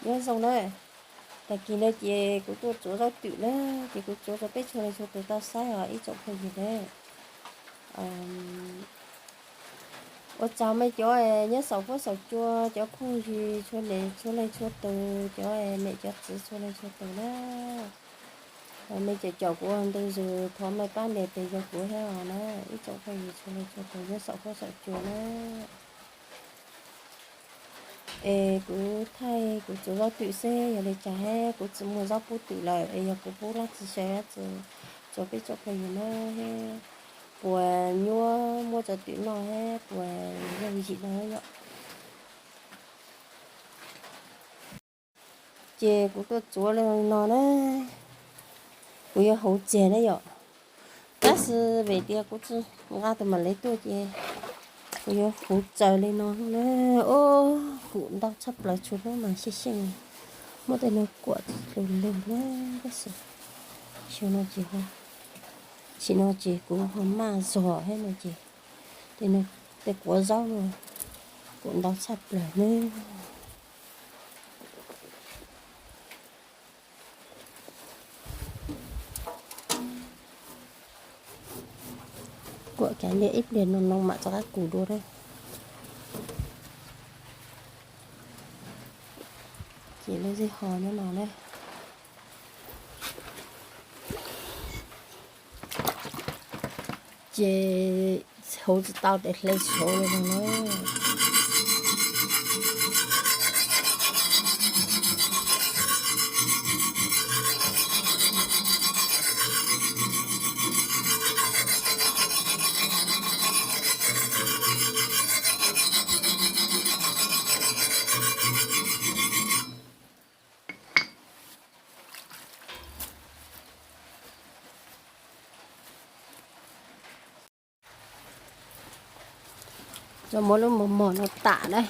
Nyob zoo na, tag kis no ces kuv tuaj tsuav zaub twm na, ces kuv tsuav rau peb txhua leej txhua tus tau saib os ib tsoom phooj ywg na. Ua tsaug mej cov nyob saum huab saum cua, cov phooj ywg txhua leej txhua tus, cov niam cov txiv txhua leej txhua tus na. Mej caum caum kuv ua ntu zus thov mej pab nias tes yog kuv thiab os na, ib tsoom phooj ywg txhua leej txhua tus nyob saum huab saum cua na. Es kuv thaij kuv tsuav zaub twm xwb, yog li cas thiab kuv tsis muaj zaub pub twm lawm, es yog kuv pub dab tsi saib, tsuav peb tsoom phooj ywg na, puas nyuaj muaj tsob twm noj thiab puas yooj yim no yom. Ces kuv tuaj tsuav li no na, kuv yuav huv txaws na yom. Tab sis vim tias kuv tsis nqa tus mam li tuaj ces kuv yuav huv txaws li no na. Ub, kuv ntau tshaj plaws, tshuav hnub mas xyeej xyeej, muab tej no kuam lug lug na, tab sis xyoo no ces, sim no ces kuv ho maj zog thiab no ces tej quav zaub no kuam ntau tshaj plaws na. Kuam kav liam ib pliag no no mam rov qab kuv dua na. Ces lub zej ho nyob no na. Ces huv tsis tau ces hle saud li no na. Tso muab lub mos mos no tam na.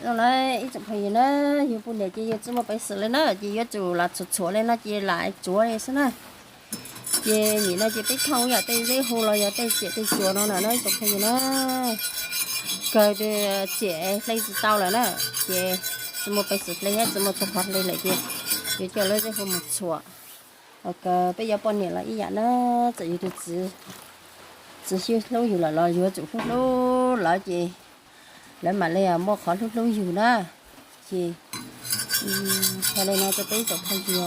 Zoo na, ib tsoom phooj ywg na, yus poj niam ces yus tsis muaj peev xwm li na, ces yuav tsum lam txhuam txhuam li no ces lam tsuav li xwb na. Ces nim no ces peb thooj ib yam tej zeb hu los yog tej ciam tej tsuav no na ib tsoom phooj ywg na. Kawg tias ciam hle tsis tau lawm na, ces tsis muaj peev xwm hle thiab tsis muaj txhua qhov hle lawm ces yuav coj lawv zeb hu mus txhuam. Kawg peb yuav poj niam los ib yam na, txawm yus tus txiv tsis hlub yus lawm los yuav tsum hlub hlub lawv ces lawv mam li muaj qhov hlub hlub yus na. Ces hais li no rau peb ib tsoom phooj ywg,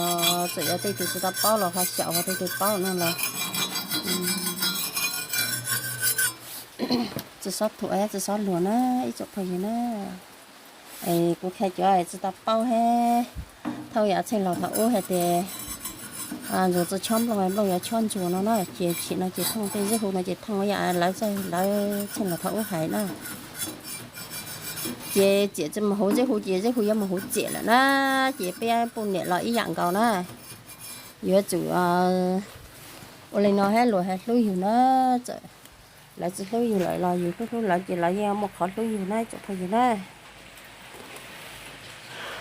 txawm yog tej tus tsis tau paub los ho xyaum, ho tej tus paub no los tsis xob thuam thiab tsis xob luag na ib tsoom phooj ywg na. Es kuv qhia cov tsis tau paub thiab, thooj yam txheej laus thaum ub hais tias ntsuag tsis chob nplooj, nplooj yuav chob ntsuag no na, ces tsim no ces thooj tej zeb hu no ces thooj yam lawv, lawv txheej laus thaum ub hais na. Ces ciam tsis mus huv zeb hu ces zeb hu yuav mus huv ciam lawm na, ces peb poj niam los ib yam nkaus na. Yuav tsum ua li no thiab luag thiaj hlub yus na, txawm lawv tsis hlub yus lawm los yus hlub hlub lawv ces lawv yeej muaj qhov hlub yus na ib tsoom phooj ywg na.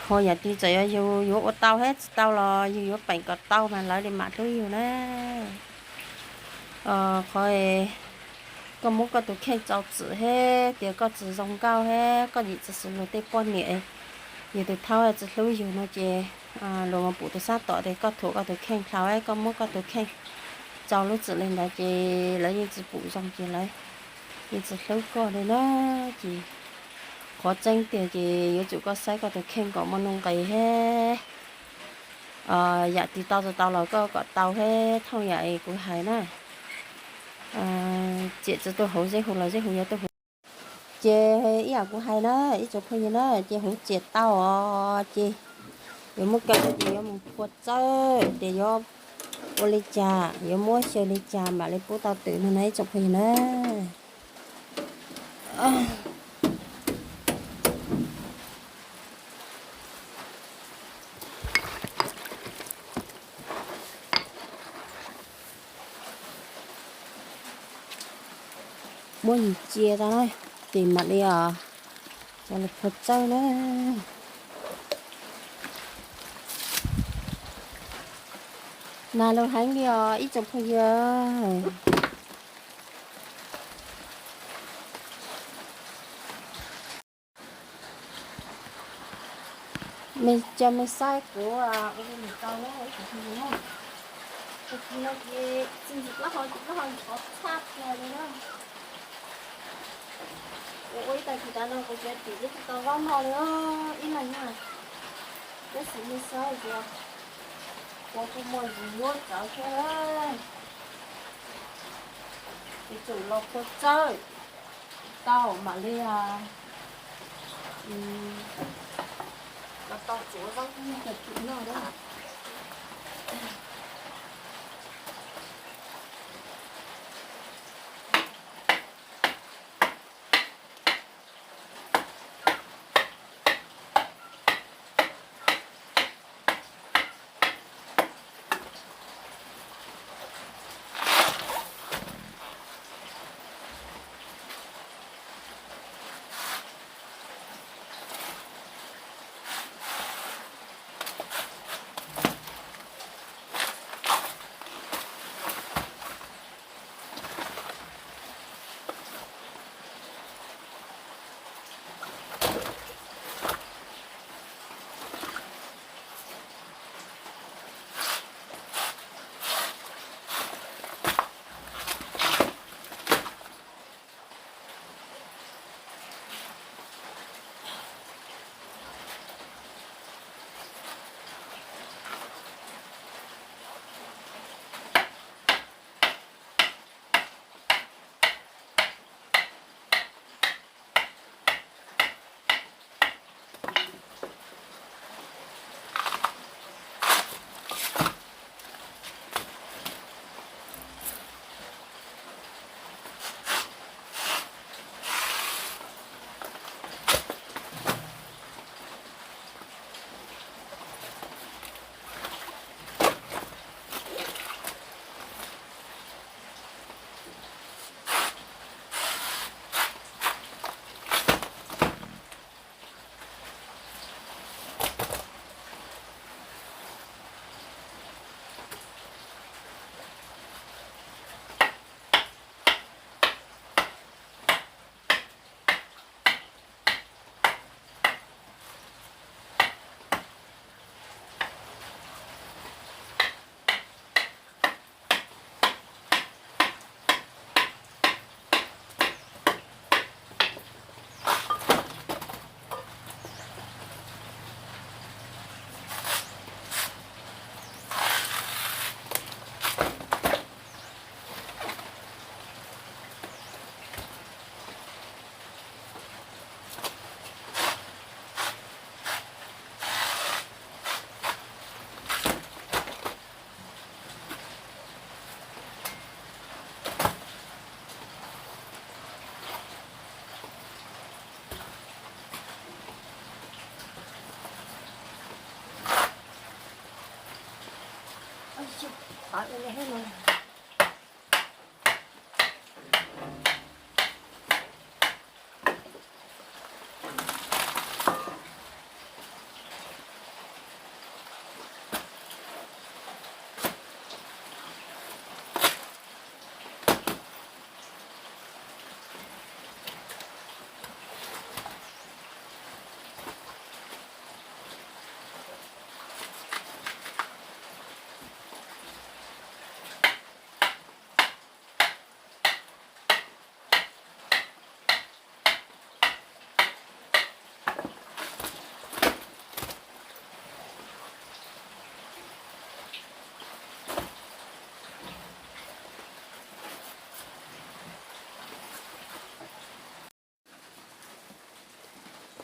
Ho yam twg txawm yog yus yuav ua tau thiab tsis tau los yus yuav peem kom tau mas lawv li mam hlub yus na. Qhov koj muab koj tus kheej tso txwm thiab tias koj tsis zoo nkauj thiab koj yim tsis xws luag tej poj niam, yus tus thaub tsis hlub yus no ces luag mus pum tus sab tom tias koj thuam koj tus kheej dhau, koj muab koj tus kheej tso lub txwm li ntawd ces lawv yeej tsis pum zoo ces lawv yeej tsis hlub koj li na. Ces qhov tseeb tiag ces yuav tsum koj saib koj tus kheej kom muaj nuj nqis thiab yam twg tau tsis tau los koj kom tau thiab thooj yam kuv hais na. Ciam tsis tuaj huv zeb hu los zeb hu yuav tuaj huv. Ces ib yam kuv hais na, ib tsoom phooj ywg na, ces hauv txiam tau os, ces yuav muab kaw ces yuav mus phua txawj, ces yuav ua li cas, yuav muab xyaw li cas mam li pub tau twm no na ib tsoom phooj ywg na. Muab yim cia tau na, ces mam li os, cov lus phua txawj na. Nag lug heev li os ib tsoom phooj ywg. Me cov me saib kuv ua li mus tau na ib tsoom phooj ywg na. Tus kis no ces txi ntsis plaub hau ces plaub hau ntxhov tshaj plaws li na. Kuv ua ib tag kis tas no kuv tseem tim twb tsis tau zaub noj li ib leeg na. Tab sis me saib tias kuv kuj muaj ntsis nyuaj tsawv thiab. Ces tsum los phua txawj tau mam li los tau tsuav zaub noj rau twm noj na.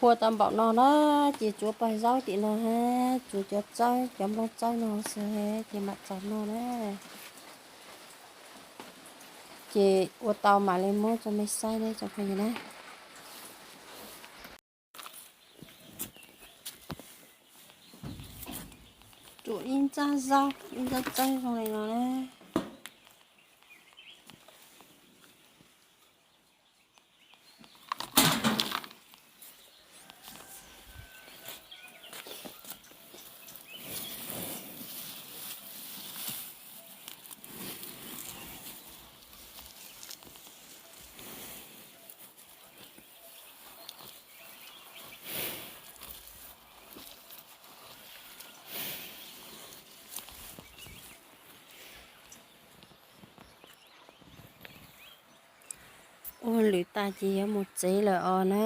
Ua tau npaum no na, ces tsuav pawg zaub tim no hab, tsuav cov txawb, cov nplooj txawb no xwb ces mam txaus noj na. Ces ua tau mam li muab rau mej saib na tsoom phooj ywg na. Tsuav ib ntsab zaub, ib ntsab txawb zoo li no na. Ua lwm tag ces yuav mus tsev lawm os na.